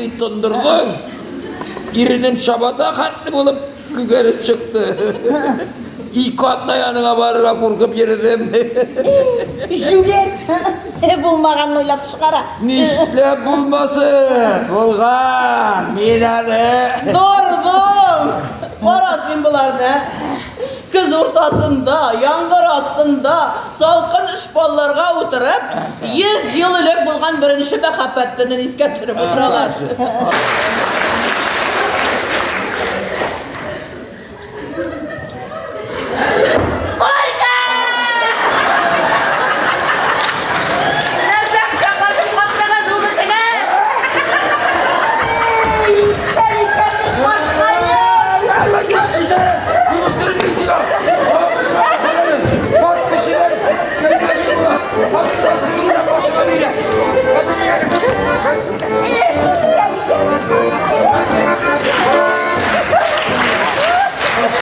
Шактый тондырдың. Иренем чабата хәтле булып күгәреп чыкты. Ике атна яныңа барырга куркып йөрдем. Җүләр! Булмаганны уйлап чыгара. Нишләп булмасын? Булган! Мин әле... Дордым! Кара син боларны! Көз уртасында, яңгыр астында, салкын шпалларга утырып, 100 ел элек булган беренче мәхәббәт төнен искә төшереп утыралар.